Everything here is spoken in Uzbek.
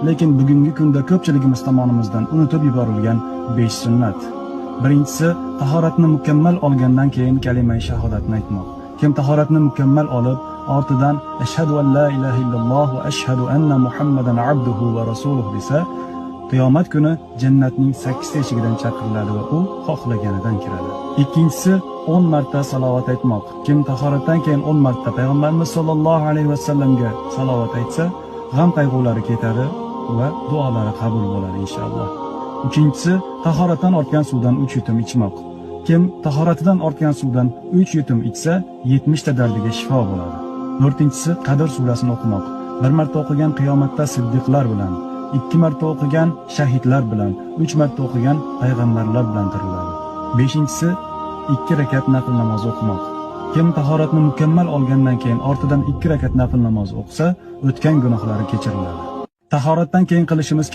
lekin bugungi kunda ko'pchiligimiz tomonimizdan unutib yuborilgan 5 sunnat. Birinchisi, tahoratni mukammal olgandan keyin kalimai shahodatni aytmoq. Kim tahoratni mukammal olib, ortidan ashhadu an la ilaha illalloh va ashhadu anna Muhammadan abduhu va rasuluhu desa, qiyomat kuni jannatning 8 ta eshigidan chaqiriladi va u xohlaganidan kiradi. Ikkinchisi, 10 marta salovat aytmoq. Kim tahoratdan keyin 10 marta payg'ambarimiz sollallohu alayhi vasallamga salovat aytsa, g'am qayg'ulari ketadi va duolari qabul bo'ladi inshaalloh. Uchinchisi, tahoratdan ortgan suvdan 3 yutum ichmoq. Kim tahoratidan ortgan suvdan 3 yutum ichsa, 70 ta dardiga shifo bo'ladi. To'rtinchisi, Qadr surasini o'qimoq. Bir marta o'qigan qiyomatda siddiqlar bilan, 2 marta o'qigan shahidlar bilan, 3 marta o'qigan payg'ambarlar bilan tiriladi. Beshinchisi, 2 rakat nafl namozi o'qimoq. Kim tahoratni mukammal olgandan keyin ortidan 2 rakat nafl namozi o'qisa, o'tgan gunohlari kechiriladi. Tahoratdan keyin qilishimiz